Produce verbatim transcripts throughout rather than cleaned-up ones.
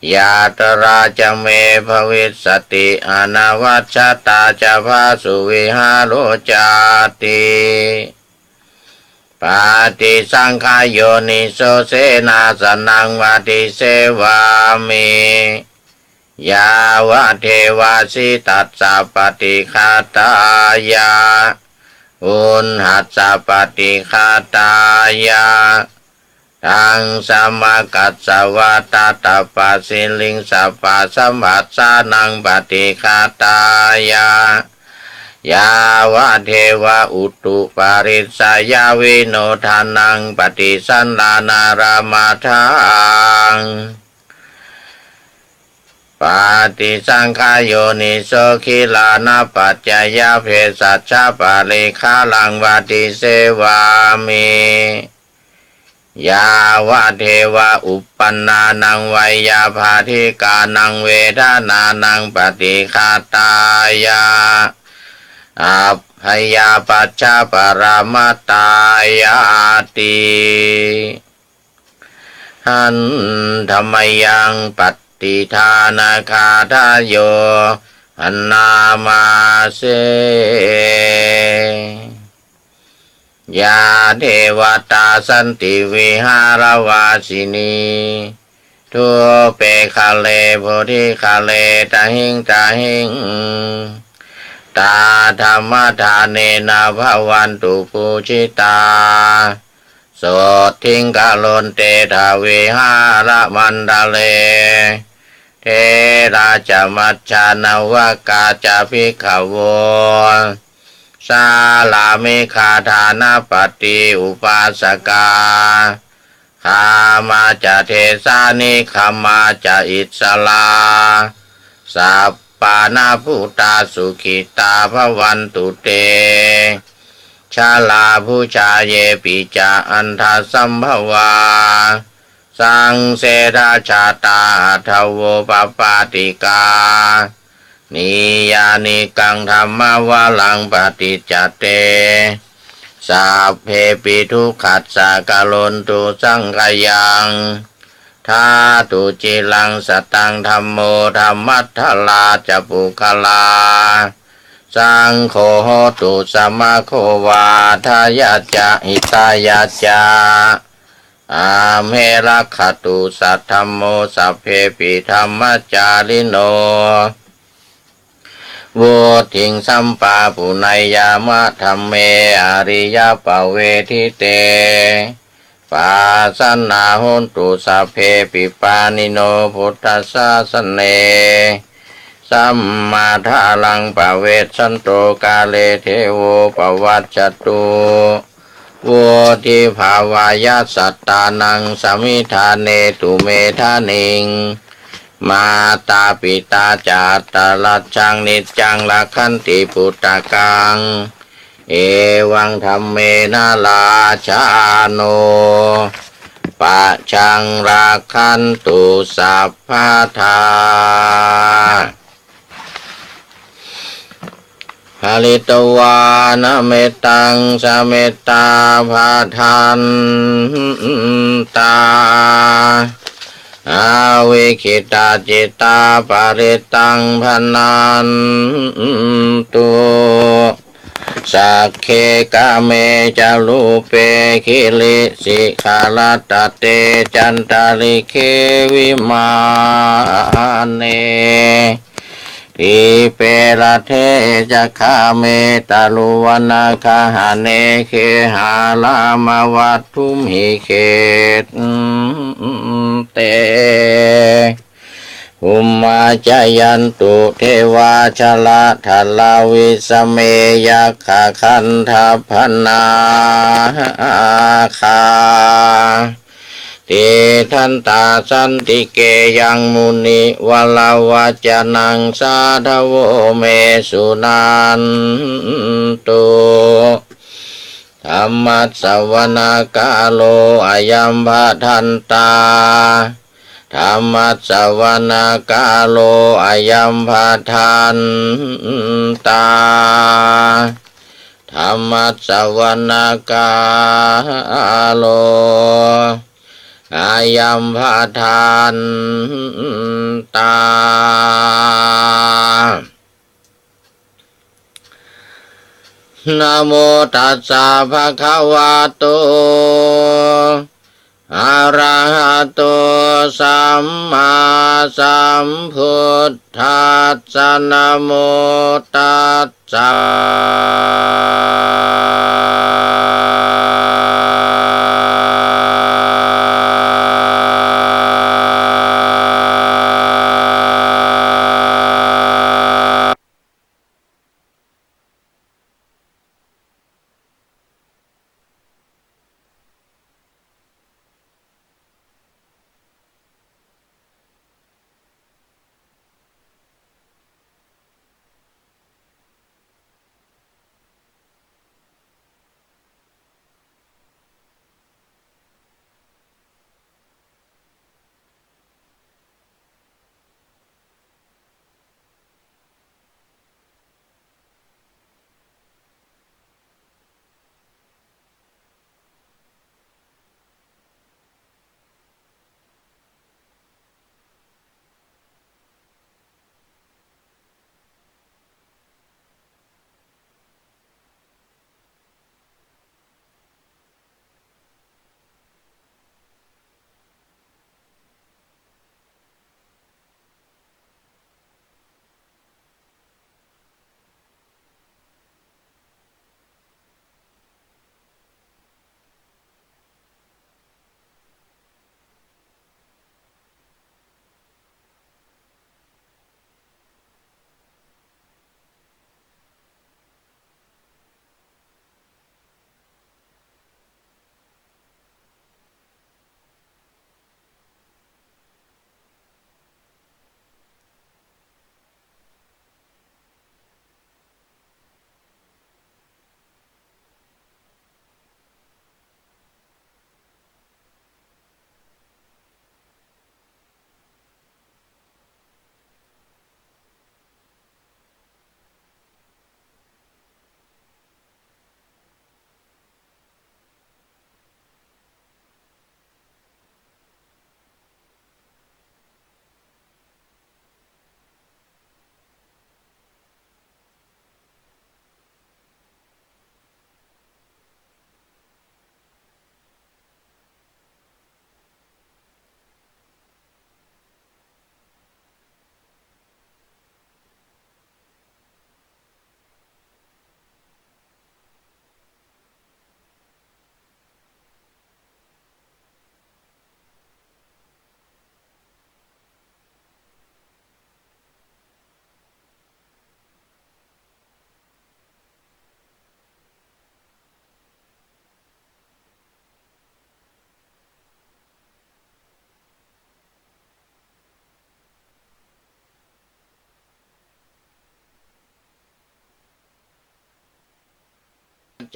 yātrā ca me bhavissati anavajjatā ca phāsuvihāro cāti. Paṭisaṅkhā yoniso senāsanaṃ vadisevāmi, yāvadeva sītassa paṭighātāya, uṇhassa paṭighātāya, taṃ samakassa vātatapasiriṃsapasambassānaṃ paṭighātāya, yāvadeva utuparissayavinodanaṃ paṭisallānārāmatthaṃ. Paṭisaṅkhā yoniso gilānapaccayabhesajjaparikkhāraṃ vadisevāmi, yāvadeva uppannānaṃ veyyābādhikānaṃ vedanānaṃ paṭighātāya, abyāpajjhaparamatāyāti. Handa mayaṃ pattidānagāthāyo bhaṇāma se. Yā devatā santi vihāravāsinī, thūpe ghare bodhighare tahiṃ tahiṃ, tā dhammadānena bhavantu pūjitā, sotthiṃ karontedha vihāramaṇḍale. Therā ca majjhā navakā ca bhikkhavo, sārāmikā dānapatī upāsakā, gāmā ca desā nigamā ca issarā, sappāṇabhūtā sukhitā bhavantu te. Jalābujā yepi ca aṇḍasambhavā, saṃsedajātā athavopapātikā, niyyānikaṃ dhammavaraṃ paṭicca te, sabbepi dukkhassa karontu saṅkhayaṃ. Ṭhātu ciraṃ sataṃ dhammo dhammaddharā ca puggalā, saṅgho hotu samaggo va atthāya ca hitāya ca. Amhe rakkhatu saddhammo sabbepi dhammacārino, vuḍḍhiṃ sampāpuṇeyyāma dhamme ariyappavedite. Pasannā hontu sabbepi pāṇino buddhasāsane. Sammādhāraṃ pavecchanto kāle devo pavassatu. Vuḍḍhibhāvāya sattānaṃ samiddhanetu medaniṃ. Mātā pitā ca atrajaṃ niccaṃ rakkhanti puttakaṃ. Evaṃ dhammena rājāno pajaṃ rakkhantu sabbadā. Pharitvāna mettaṃ samettā bhadantā, avikkhittacittā parittaṃ bhaṇantu. Sagge kāme ca rūpe girisikharataṭe cantalikkhe vimāne, dīpe raṭṭhe ca gāme taruvanagahane gehavatthumhi khette, bhummā cāyantu devā jalathalavisame yakkhagandhabbanāgā, tiṭṭhantā santike yaṃ munivaravacanaṃ sādhavo me suṇantu. Dhammassavanakālo ayambhadantā. Dhammassavanakālo ayambhadantā. Dhammassavanakālo Ayaṃ bhadantā. Namo tassa bhagavato arahato sammāsambuddhassa. Namo tassa.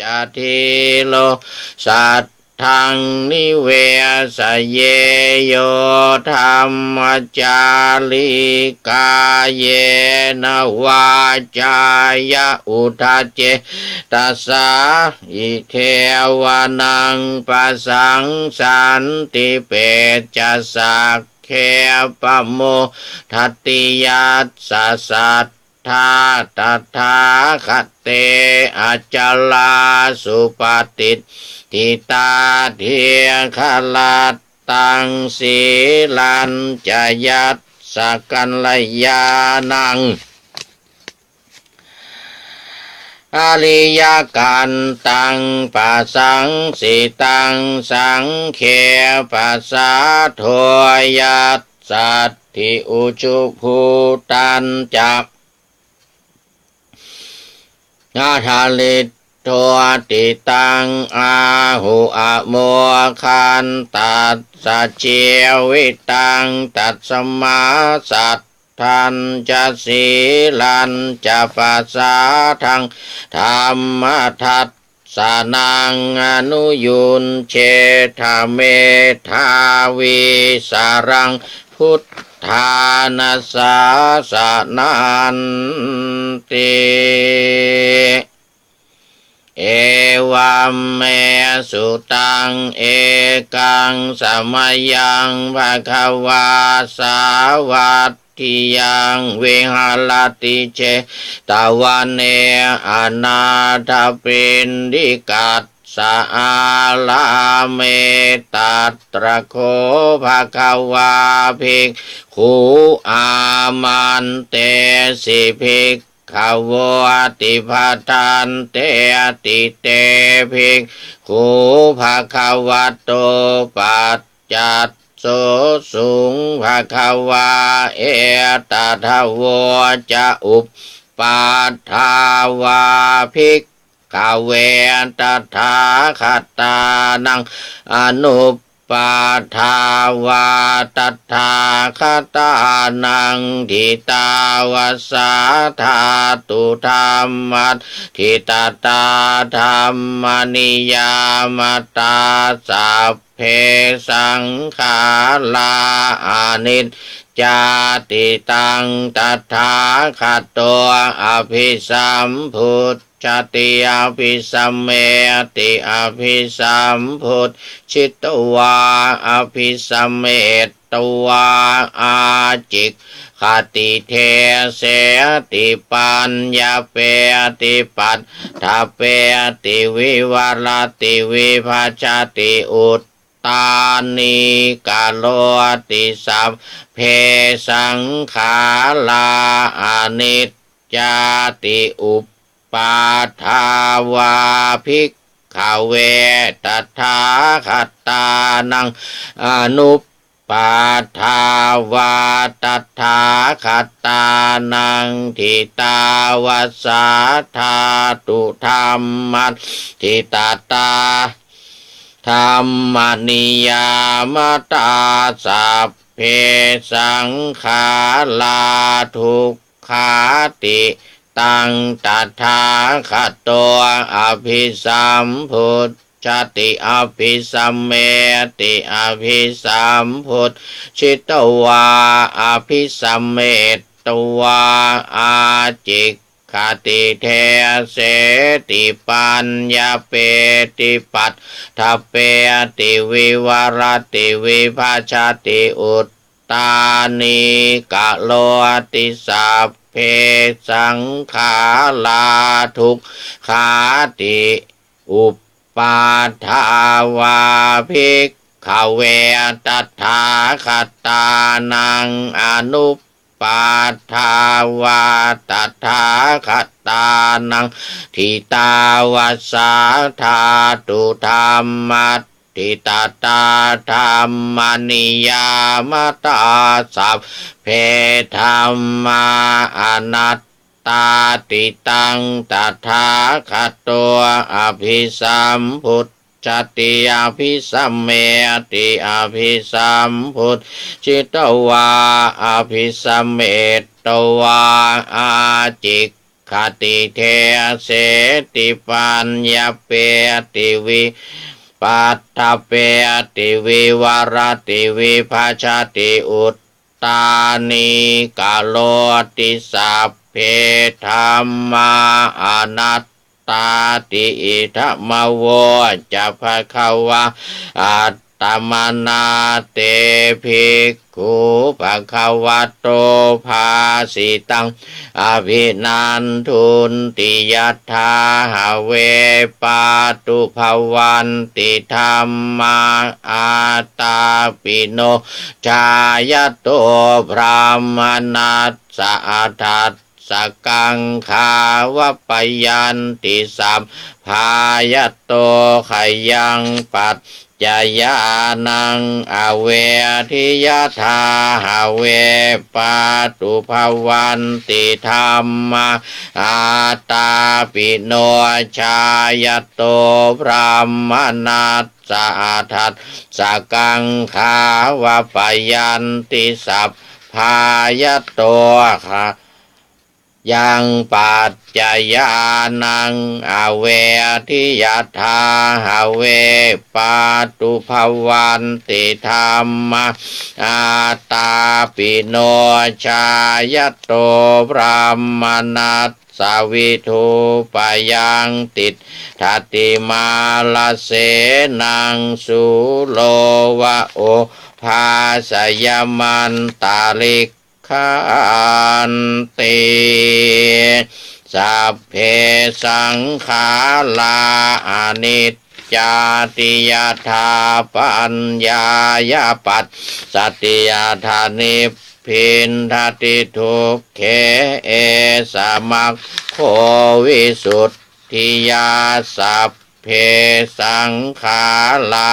Ca dhīro saddhaṃ nivesaye yo dhammacārī kāyena vācāya uda cetasā idheva naṃ pasaṃsanti pecca sagge pamodati. Yassa saddhā tathāgate acalā supatiṭṭhitā dīgharattaṃ sīlañca yassa kalyāṇaṃ ariyakantaṃ pasaṃsitaṃ saṅghe pasādo yassatthi ujubhūtañca adaliddoti taṃ āhu amoghantassa jīvitaṃ. Tasmā saddhañca sīlañca pasādaṃ dhammadassanaṃ anuyuñjetha medhāvī saraṃ buddhāna sāsananti. Evaṃ me sutaṃ. Ekaṃ samayaṃ bhagavā sāvatthiyaṃ viharati jetavane anāthapiṇḍikassa ārāme. Tatra kho bhagavā bhikkhū āmantesi bhik khavoti. Bhadanteti te bhikkhū bhagavato paccassosuṃ. Bhagavā etadavoca: Uppādā vā bhikkhave tathāgatānaṃ anup pādā vā tathāgatānaṃ, ṭhitā va sā dhātu dhammaṭṭhitatā dhammaniyāmatā, sabbe saṅkhārā aniccāti. Taṃ tathāgato abhisambujj jati abhisameti. Abhisambujjhitvā abhisametvā ācikkhati deseti paññapeti paṭṭhapeti vivarati vibhajati ut tānīkaroti. Sabbe saṅkhārā aniccāti. Uppādā vā bhikkhave tathāgatānaṃ anup pādā vā tathāgatānaṃ, ṭhitā va sā dhātu dhammaṭṭhitatā dhammaniyāmatā, sabbe saṅkhārā dukkhāti. Taṃ tathāgato abhisambujj jati abhisameti. Abhisambujjhitvā abhisametvā ācikkhati deseti paññapeti paṭṭhapeti vivarati vibhajati ut tānīkaroti. Sabbe saṅkhārā dukkhāti. Uppādā vā bhikkhave tathāgatānaṃ anuppādā vā tathāgatānaṃ, ṭhitā va sā dhātu dhammaṭ ṭhitatā dhammaniyāmatā, sabbe dhammā anattāti. Taṃ tathāgato abhisambujjhati abhisameti. Abhisambujjhitvā abhisametvā ācik khati deseti paññapeti vi paṭṭhapeti vivarati vibhajati uttānīkaroti, sabbe dhammā anattāti. Idamavoca bhagavā. At tamanā te bhikkhū bhagavato bhāsitaṃ abhinandunti, yadāha vepattubhavanti dhammā ātāpino cāyato brāhmaṇassa aṭṭha- sakaṃ gāvappayanti, sabbā yato khayaṃ paccayānaṃ avedhi, yadāha vepattubhavanti dhammā ātāpino cāyato brāhmaṇassa aṭṭha- sakaṃ gāvappayanti, sabbā yato kha- Yaṃ paccayānaṃ avediyathāhave, pātubhavanti dhammā ātāpino. Jāyato brāhmaṇassa vidhūpayaṃ, tiṭṭhati mārasenaṃ, sūro va obhāsayamantalikkhanti. Sabbe saṅkhārā aniccāti, yadā paññāya passati, yadā nib- biṇḍati dukkhe, esa maggo visuddhiyā. Sabbe saṅkhārā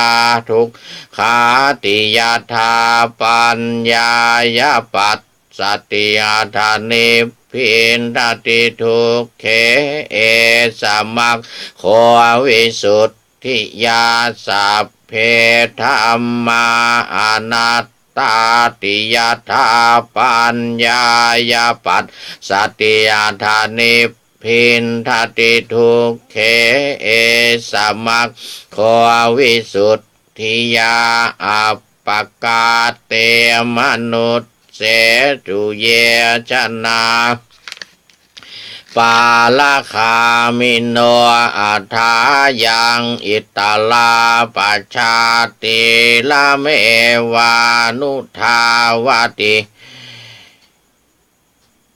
dukkhāti, yadā paññāya passati, yadā nibbiṇḍati dukkhe, esa maggo visuddhiyā. Sabbe dhammā anattāti, yadā paññāya passati, yadā nibbiṇḍati dukkhe, esa maggo visuddhiyā. Appakatte manus- sesu, ye janā pāragāmino athāyaṃ, itarā pajātīramevānudāvati.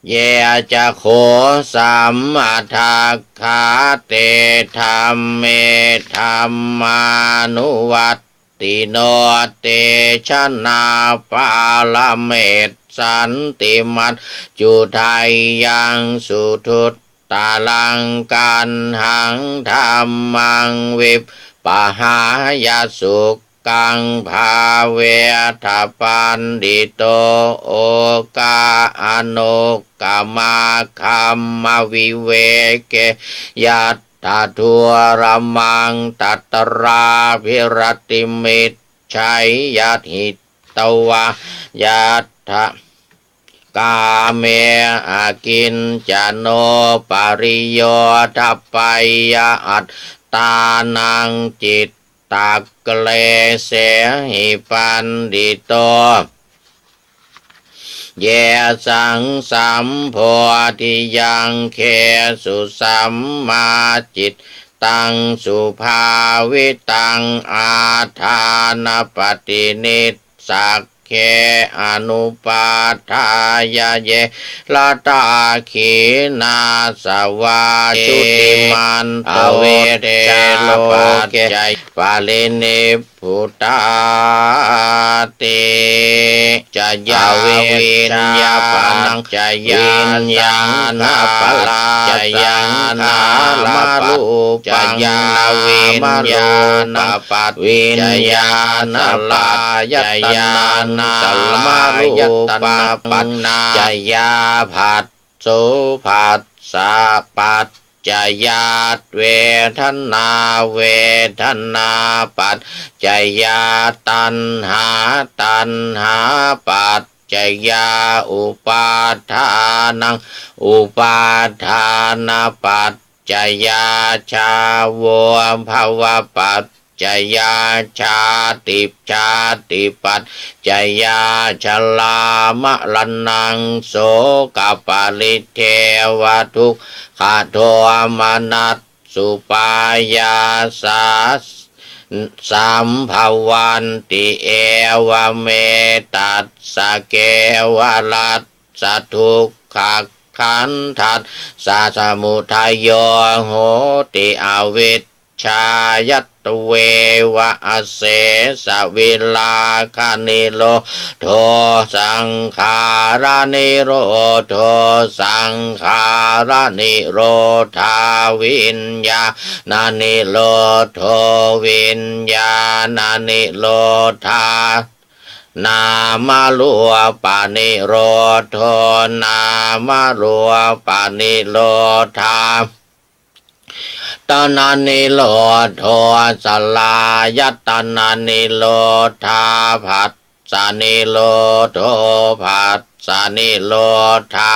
Ye ca kho sammadakkhā, te dhamme dhammānuvat- tino, te janā pāramessanti maccudheyyaṃ suduttaraṃ. Kaṇhaṃ dhammaṃ vippahāya, sukkaṃ bhāvetha paṇḍito, okā anukamā kamma viveke, yat- tha dūramaṃ tatrābhiratimiccheyya, hitvā yattha kāme akiñcano pariyodapeyya, attānaṃ cittaṃ kilesehi paṇḍito. Yesaṃ sambodhiyaṅgesu sammā cittaṃ subhāvitaṃ, ādānapaṭinissagge anupādāya, ye ratā khīṇāsavā jutimanto, te loke parinibbutā ti. Aviññāpaccayā saṅkhārā, saṅkhārapaccayo vīññāṇapaccayā, viññāṇapaccayā nāmarūpaṃ, nāmarūpapaccayā phasso, phassapa- ccayā vedanā, vedanāpaccayā taṇhā, taṇhāpaccayā upādānaṃ, upādānapaccayā bhavo, bhavapaccayā jāti, jātipaccayā jarāmaraṇaṃ sokaparidevadukkhadomanassupāyāsā sambhavanti. Evametass kevalassa dukkhakkhandhassa samudayo hoti, avij jāya tveva asesavirāganirodho saṅkhāranirodho, saṅkhāranirodhā viññāṇanirodho, viññāṇanirodhā nāmarūpanirodho, nāmarūpanirodhā tananirodho, saḷāyatananirodhā phass phassanirodho, phassanirodhā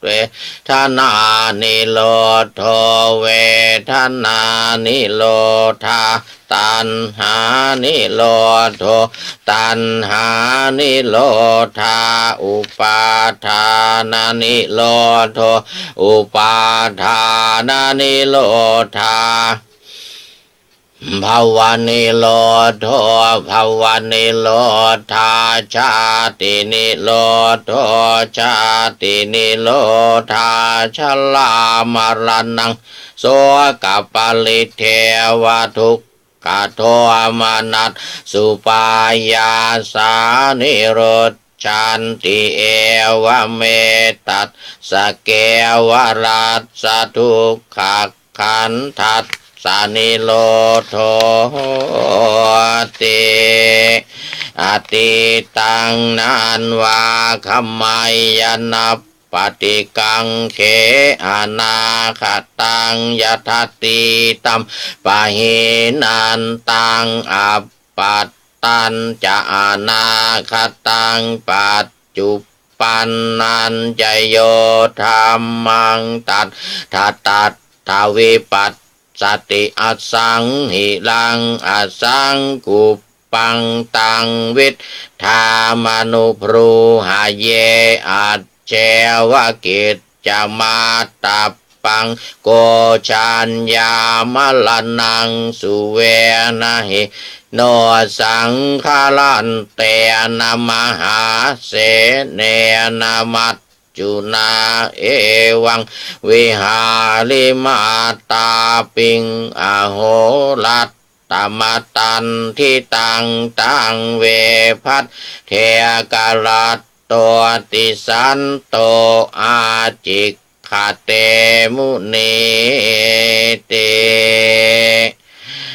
vedanānirodho, vedanānirodhā taṇhānirodho, taṇhānirodhā upādānanirodho, upādānanirodhā bhavanirodho, bhavanirodhā jātinirodho, jātinirodhā jarāmaraṇaṃ sokaparidevadukkhadomanassupāyāsā nirujjhanti. Evametassa kevalassa dukkha kkhandhassa nirodho hoti. Atītaṃ nānvāgameyya nappaṭikaṅkhe, anāgataṃ yadatītam pahīnantaṃ, appattañca anāgataṃ, paccup pannañca yo dhammaṃ tattha tattha vipassati. Asaṃhiraṃ asaṅkuppaṃ taṃ viddhā manubrūhaye, ajjeva kiccamātap paṃ. Ko jaññā maraṇaṃ suverahino saṅgarantena mahāsenena maccunā, evaṃ vihārimātāpiṃ ahorattamatanditaṃ. Taṃ ve bhaddekarattoti santo ācik khate munīti.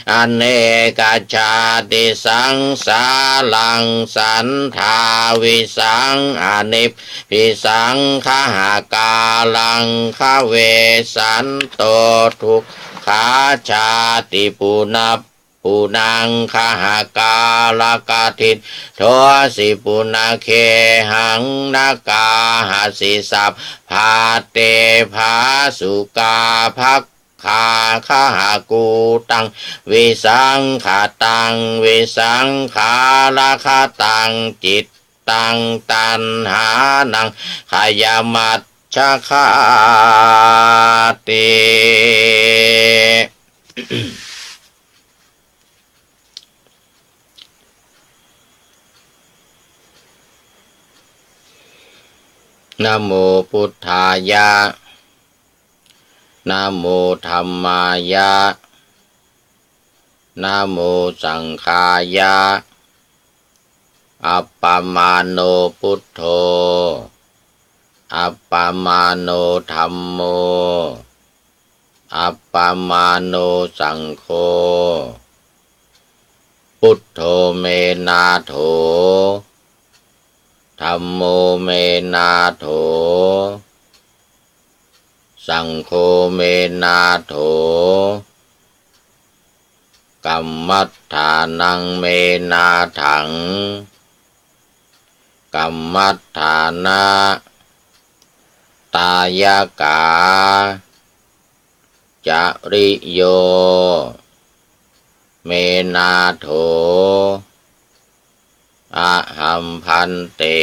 Anekajātisaṃsāraṃ sandhāvissaṃ anibbisaṅkhahākāraṃ gavesanto dukkhā jāti puna punaṃ gahakārakatindhosi punagehaṃ. Nakāhasi sabbā te bhāsukā bhagghā gahakūṭaṃ visaṅkhataṃ visaṅkhāragataṃ cittaṃ taṇhānaṃ khayamajjhagāti. Namo buddhāya, namo dhammāya, namo saṅghāya. Appamāṇo buddho, appamāṇo dhammo, appamāṇo saṅgho. Buddho me nātho, dhammo me nātho, saṅgho me nātho. Kammaṭṭhānaṃ me nāthaṃ, kammaṭṭhāna dāyakā. Cariyo me nātho, ahaṃ bhante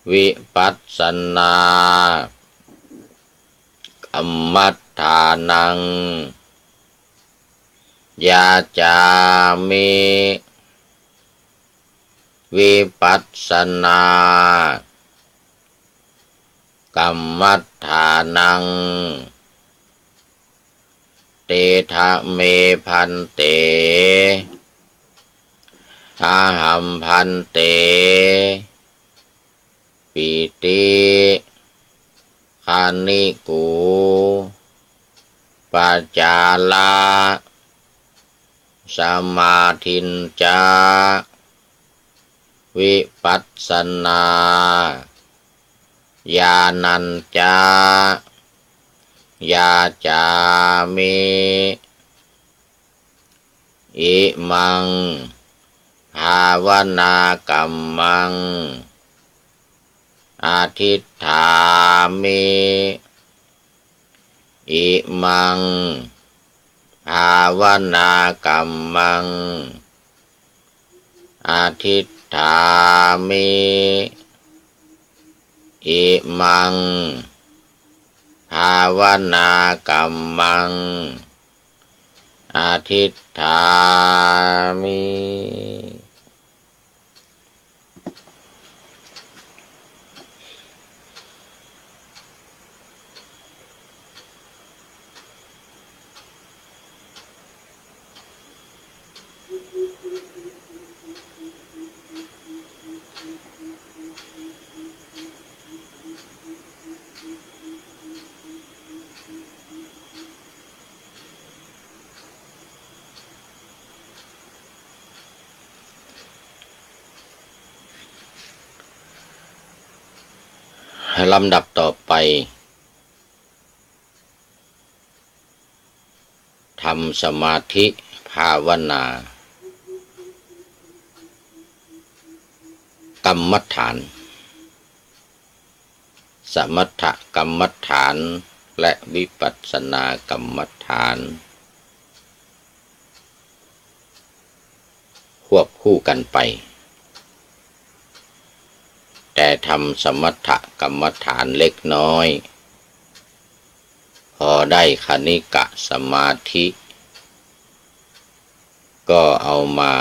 vipassanā kammaṭṭhānaṃ yācāmi. Vipassanā kammaṭṭhānaṃ. Tedha me bhante, ahaṃ bhante, pīti khaṇikūpacārasamādhiñca vipassanā ñāṇañca yācāmi. Imaṃ bhāvanākammaṃ adhiṭṭhāmi. Imaṃ bhāvanākammaṃ adhiṭṭhāmi. Imaṃ bhāvanākammaṃ adhiṭṭhāmi. ลำดับต่อไป ทำสมาธิภาวนากรรมฐาน สมถกรรมฐานและวิปัสสนากรรมฐาน ควบคู่กันไป แต่ทำสมถกรรมฐานเล็กน้อย พอได้คณิกะสมาธิ ก็เอามา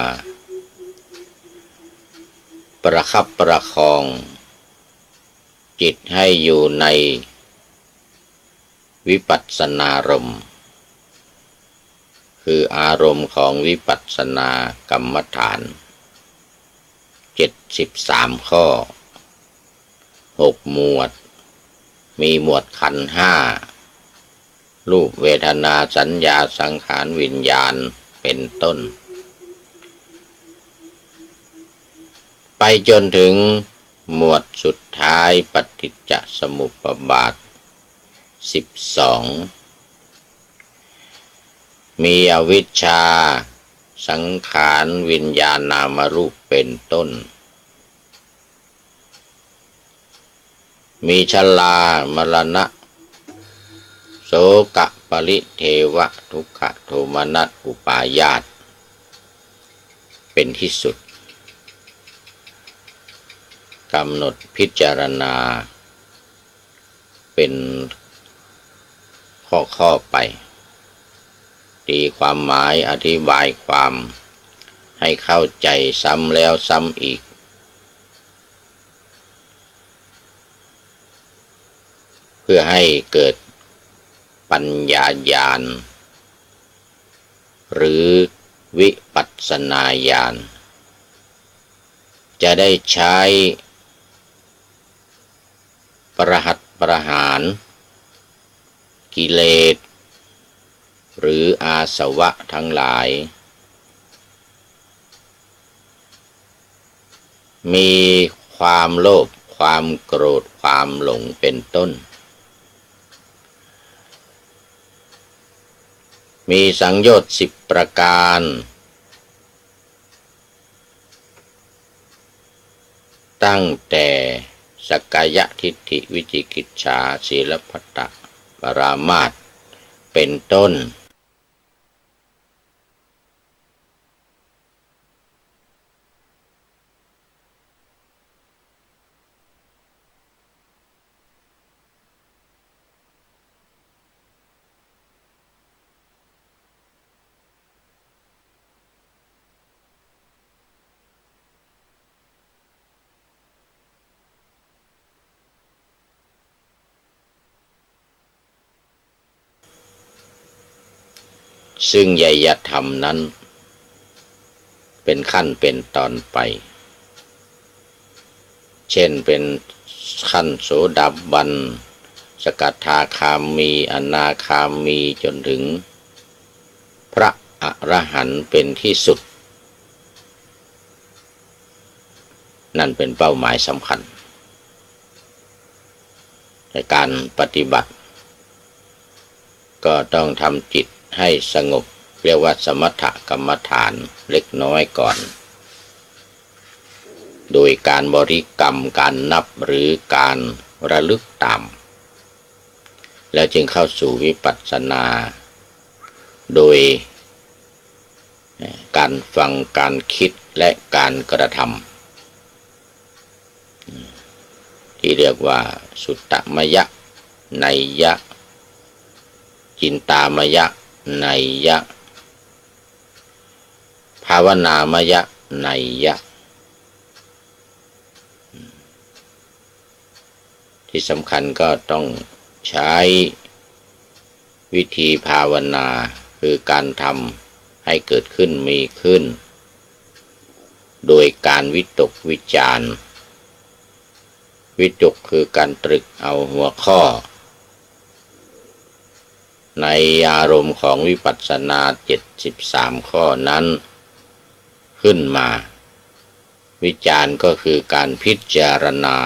ประคับประคองจิตให้อยู่ในวิปัสสนารมณ์ คืออารมณ์ของวิปัสสนากรรมฐาน เจ็ดสิบสาม ข้อ หก หมวด มีหมวดขันธ์ห้า รูป เวทนา สัญญา สังขาร วิญญาณ เป็นต้น ไปจนถึงหมวดสุดท้าย ปฏิจจสมุปบาท สิบสอง มีอวิชชา สังขาร วิญญาณ นามรูป เป็นต้น มีชรา มรณะ โสกะ ปริเทวะ ทุกขะ โทมนัส อุปาญาส เป็นที่สุด กำหนดพิจารณา เป็นข้อๆ ไป ตีความหมาย อธิบายความ ให้เข้าใจซ้ำแล้วซ้ำอีก เพื่อให้เกิดปัญญาญาณ หรือวิปัสสนาญาณ จะได้ใช้ประหัตประหารกิเลส หรืออาสวะทั้งหลาย มีความโลภ ความโกรธ ความหลง เป็นต้น มีสังโยชน์ สิบ ประการ ตั้งแต่สักกายทิฏฐิ วิจิกิจฉา ศีลพัตตปรามาส เป็นต้น ซึ่งไยยธรรมนั้น เป็นขั้นเป็นตอนไป เช่นเป็นขั้นโสดาบัน สกทาคามี อนาคามี จนถึงพระอรหันต์เป็นที่สุด นั่นเป็นเป้าหมายสำคัญ ในการปฏิบัติ ก็ต้องทำจิตให้สงบ เรียกว่าสมถกรรมฐานเล็กน้อยก่อน โดยการบริกรรม การนับ หรือการระลึกตาม แล้วจึงเข้าสู่วิปัสสนา โดยการฟัง การคิด และการกระทำ ที่เรียกว่า suttamayā neyyā, cintamayaṃ neyyā, bhāvanāmayā neyyā. ที่สำคัญก็ต้องใช้วิธีภาวนา คือการทำให้เกิดขึ้นมีขึ้น โดยการวิตกวิจารณ์ วิตกคือการตรึกเอาหัวข้อ ในอารมณ์ของวิปัสสนา เจ็ดสิบสาม ข้อนั้นขึ้นมา วิจารณ์ก็คือการพิจารณา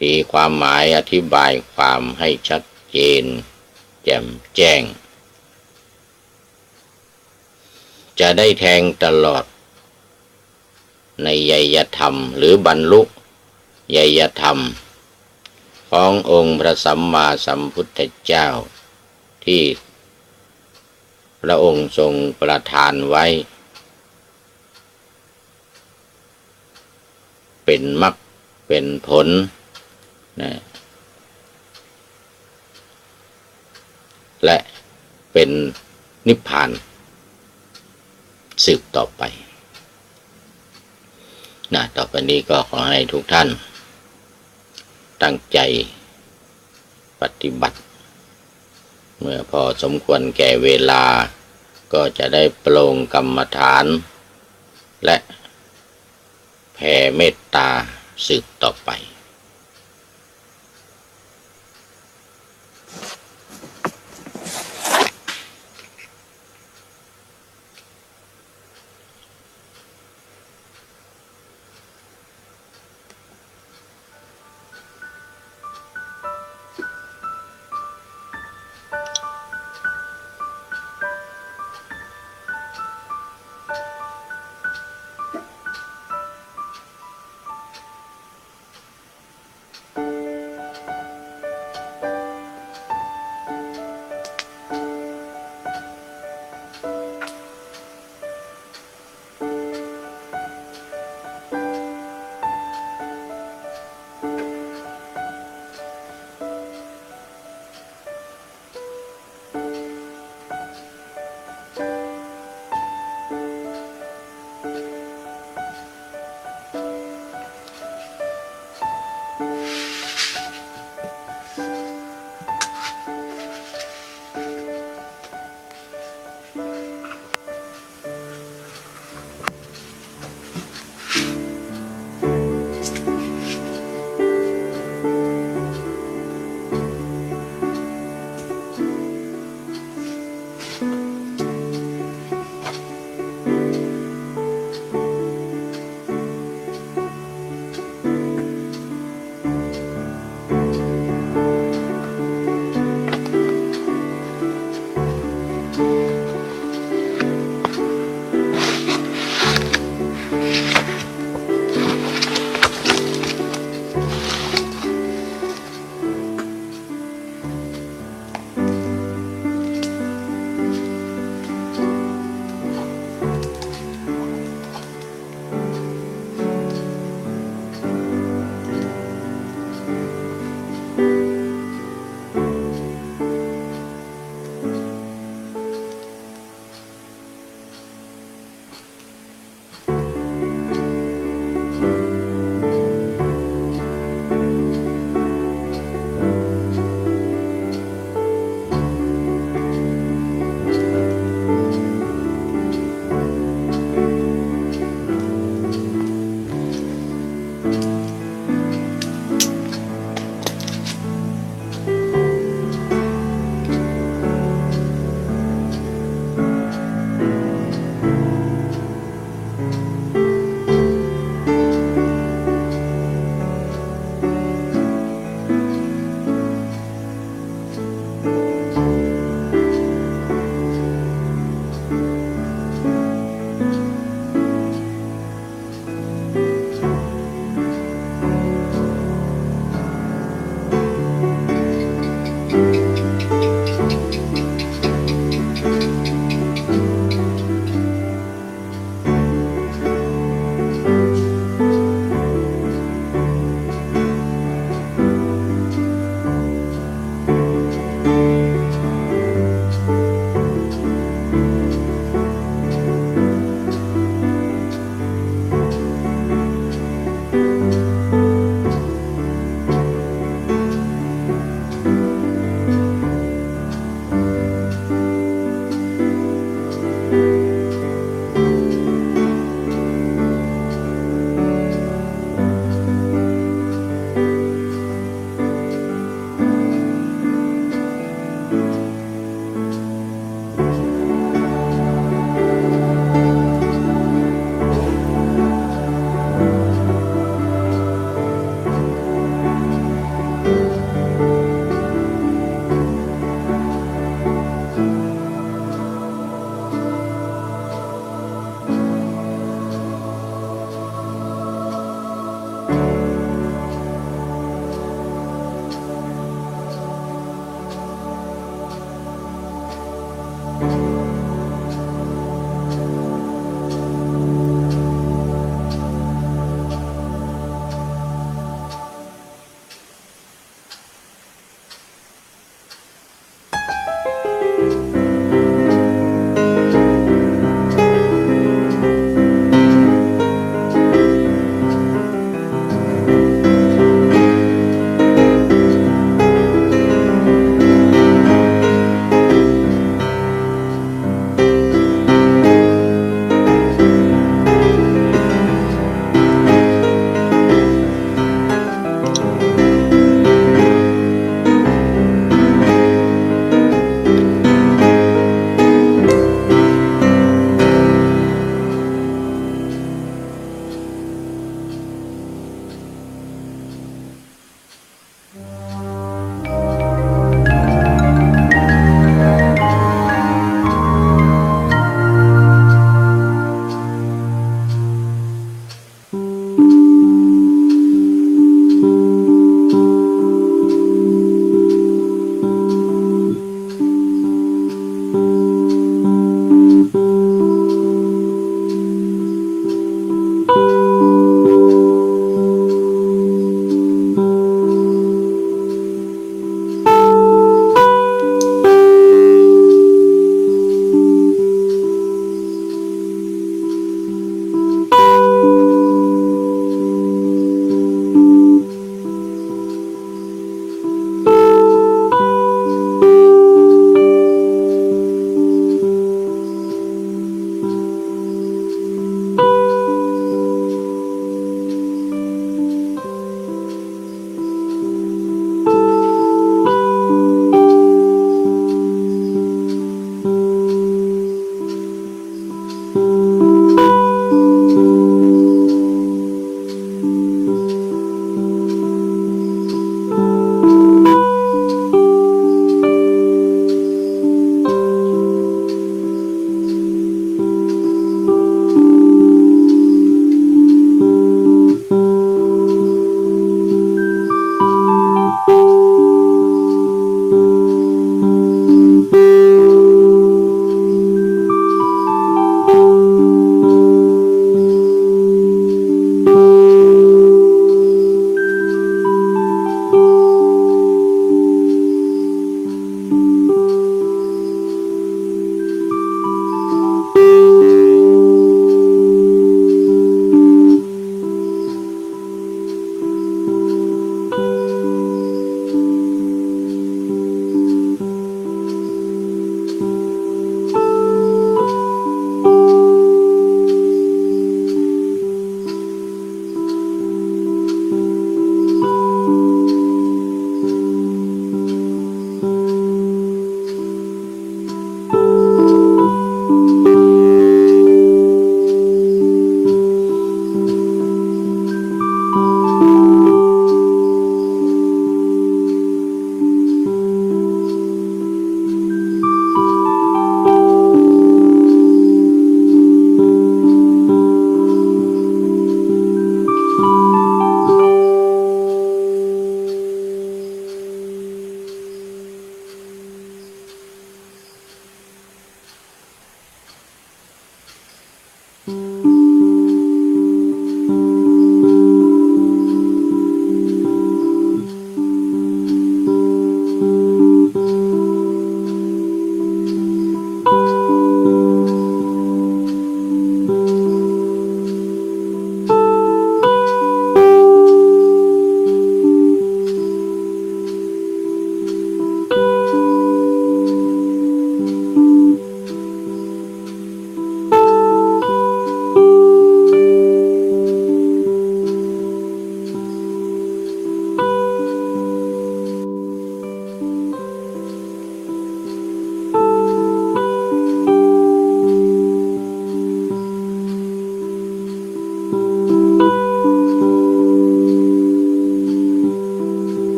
ตีความหมาย อธิบายความให้ชัดเจนแจ่มแจ้ง จะได้แทงตลอดในไยยธรรม หรือบรรลุไยยธรรม ขององค์พระสัมมาสัมพุทธเจ้า ที่พระองค์ทรงประทานไว้ เป็นมรรคเป็นผลนะ และเป็นนิพพานสืบต่อไปนะ ต่อไปนี้ก็ขอให้ทุกท่านตั้งใจปฏิบัติ เมื่อพอสมควรแก่เวลา ก็จะได้ปลงกรรมฐาน และแผ่เมตตาสืบต่อไป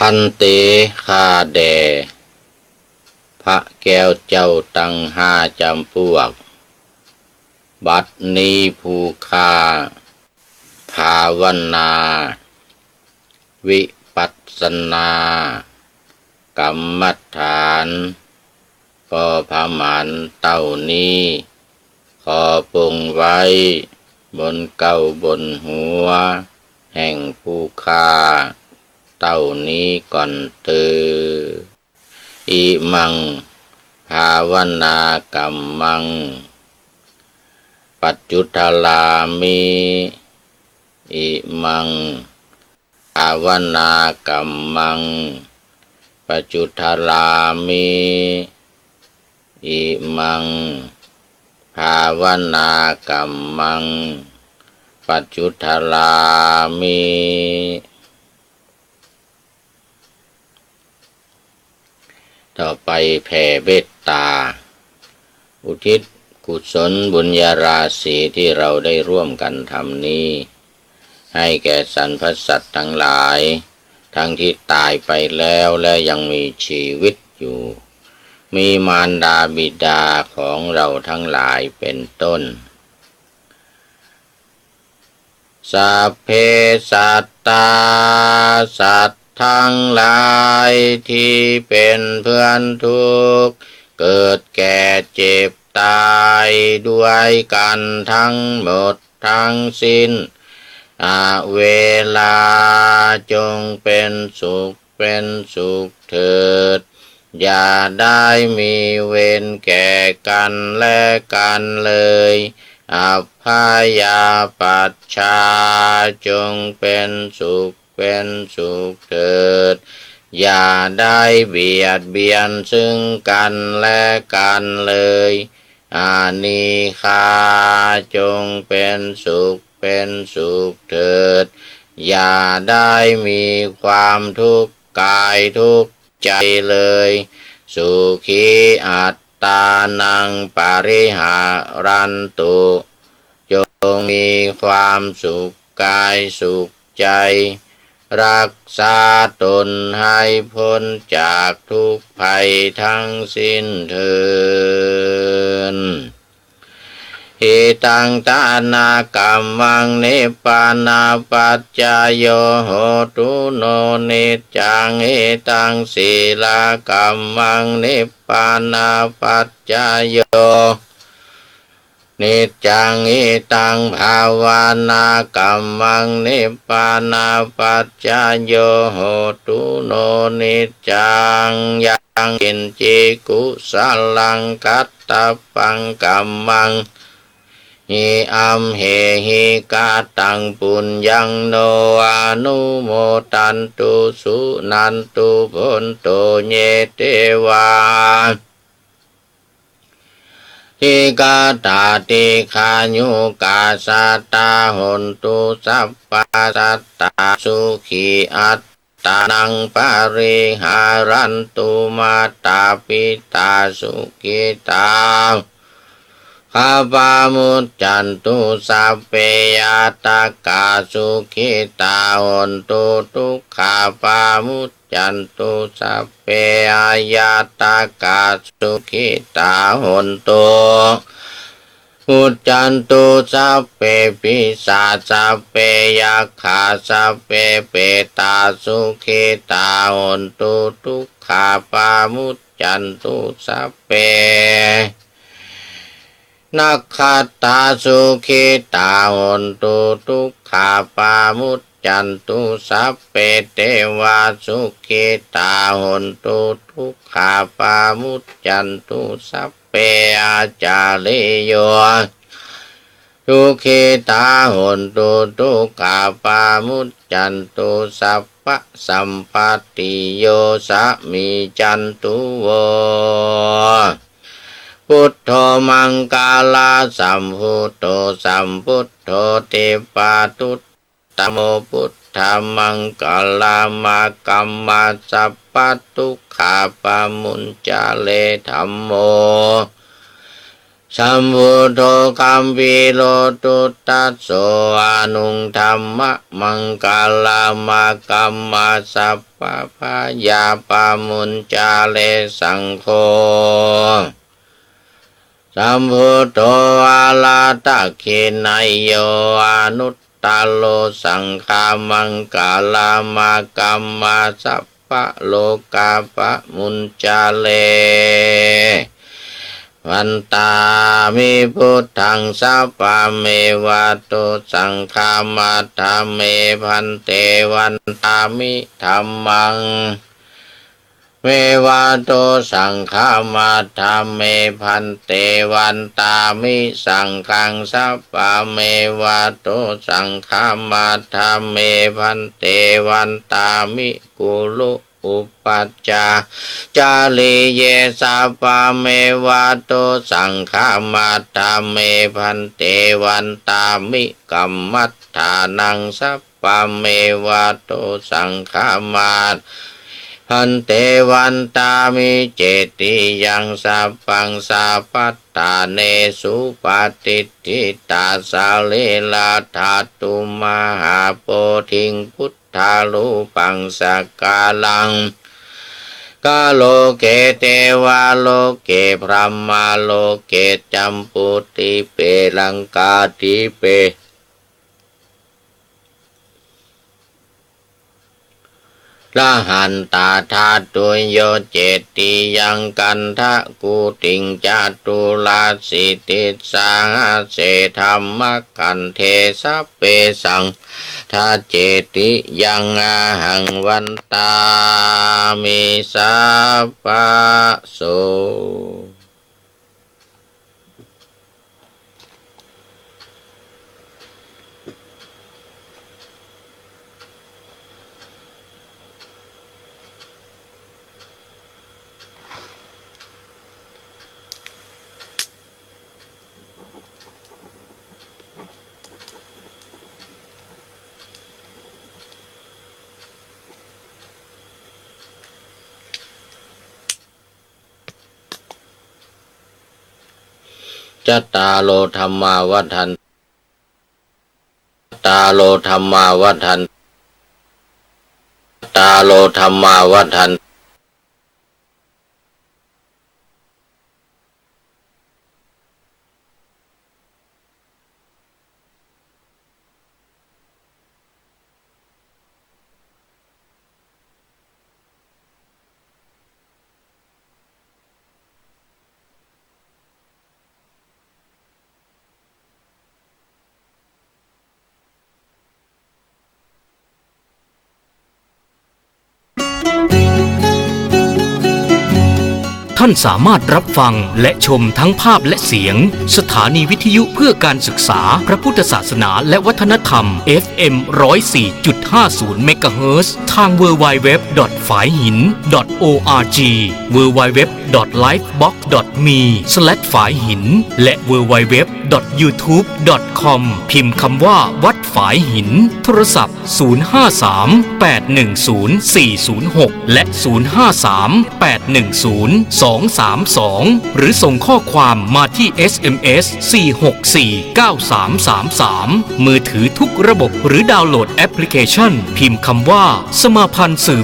ภันเต ข้าแด่ พระแก้วเจ้าตังห้าจำพวก บัดนี้ผู้ข้า ภาวนา วิปัสสนา กรรมฐาน พอประมาณเต้านี้ ขอปรงไว้ บนเกล้าบนหัว แห่งผู้ข้า เต้านี้ก่อนเตอ Imaṃ bhāvanākammaṃ paccuddharāmi. Imaṃ bhāvanākammaṃ paccuddharāmi. Imaṃ bhāvanākammaṃ paccuddharāmi. ต่อไปแผ่เมตตา อุทิศกุศลบุญญาราศีที่เราได้ร่วมกันทำนี้ ให้แก่สรรพสัตว์ทั้งหลาย ทั้งที่ตายไปแล้วและยังมีชีวิตอยู่ มีมารดาบิดาของเราทั้งหลายเป็นต้น Sabbe sattā สัตว์ทั้งหลายที่เป็นเพื่อนทุกข์ เกิดแก่เจ็บตายด้วยกันทั้งหมดทั้งสิ้น Averā จงเป็นสุขเป็นสุขเถิด อย่าได้มีเวรแก่กันและกันเลย อัพยาปัชชา จงเป็นสุขเป็นสุขเถิด อย่าได้เบียดเบียนซึ่งกันและกันเลย อนิฆา จงเป็นสุขเป็นสุขเถิด อย่าได้มีความทุกข์กายทุกข์ใจเลย สุขีอัตตานังปริหารันตุ จงมีความสุขกายสุขใจ รักษาตนให้พ้นจากทุกข์ภัยทั้งสิ้นเทอญ Idaṃ dānakammaṃ nibbānapaccayo hotu no niccaṃ. Idaṃ sīlakammaṃ nibbānapaccayo niccaṃ. Idaṃ bhāvanākammaṃ nibbānapaccayo hotu no niccaṃ. Yaṃ kiñci kusalaṃ kattabbaṃ kammaṃ hi amhehi kataṃ puññaṃ no anumodantu suṇantu bhonto ye devā dīghā dīghāyukā sadā hontu sabbā sadā sukhī attānaṃ pariharantu. Mātā pitā sukhitā sukkhā pamuccantu sabbe ñātakā sukhitā hontu dukkhā pamuc cantu sabbe aññātakā sukhitā hontu muccantu sabbe pisā sabbe yakkhā sabbe petā sukhitā hontu dukkhā pamuccantu sabbe nakkhattā sukhitā hontu dukkhā pamuccantu sabbe devā sukhitā hontu dukkhā pamuccantu sabbe ācariyū sukhitā hontu dukkhā pamuccantu sabbasampattiyū samijjhantu vo. Buddho maṅgalasambhūto sambuddho dīpavajjano buddhamaṅgalamāgamma sabbadukkhā pamuñcare. Dhammo sambuddho gambhīro duddaso anuṃ dhammamaṅgalamāgamma sabbabhayā pamuñcare. Saṅgho sambuddho varadakkhiṇeyyo anuttaro saṅghamaṅgalamāgamma sabbarogā pamuñcare. Vandāmi buddhaṃ sabbaṃ me vāto saṅghaṃ vandāme bhante vandāmi dhammaṃ me vāto saṅghaṃ vandāme bhante vandāmi saṅghaṃ sabbaṃ me vāto saṅghaṃ vandāme bhante vandāmi guru upajjhāyācariye sabbaṃ me vāto saṅghaṃ vandāme bhante vandāmi kammaṭṭhānaṃ sabbaṃ me vāto saṅghaṃ vandāme bhante vandāmi cetiyaṃ sabbaṃ sabbaṭṭhānesu patiṭṭhitā sarīradhātu mahābodhiṃ buddharūpaṃ sakalaṃ kaloke devaloke brahmaloke jambudīpe laṅkādīpe Arahantā dhātuṃ yo cetiyaṃ gandhakuṭiṃ caturāsītisahasse dhammakkhandhe sabbesaṃ buddhā cetiyaṃ ahaṃ vandāmi sabbaso. Cattāro dhammā vaḍḍhanti. Cattāro dhammā vaḍḍhanti. Cattāro dhammā vaḍḍhanti. Thansa สามารถรับฟังและชมทั้งภาพและเสียง สถานีวิทยุเพื่อการศึกษา พระพุทธศาสนาและวัฒนธรรม เอฟเอ็ม ร้อยสี่จุดห้าศูนย์ เมกะเฮิรตซ์ ทาง ดับเบิลยู ดับเบิลยู ดับเบิลยู ดอท ฝายหิน ดอท โอ อาร์ จี ดับเบิลยู ดับเบิลยู ดับเบิลยู ดอท ไลฟ์บล็อก ดอท มี สแลช ฝายหิน และ ดับเบิลยู ดับเบิลยู ดับเบิลยู ดอท ยูทูบ ดอท คอม พิมพ์คำว่าวัดฝายหิน โทรศัพท์ ศูนย์ ห้า สาม แปด หนึ่ง ศูนย์ สี่ ศูนย์ หก และ ศูนย์ ห้า สาม แปด หนึ่ง ศูนย์ สอง สาม สอง หรือส่งข้อความมาที่ เอส เอ็ม เอส สี่ หก สี่ เก้า สาม สาม สาม มือถือทุกระบบ หรือดาวน์โหลดแอปพลิเคชัน พิมพ์คำว่าสมาพันธ์สื่อ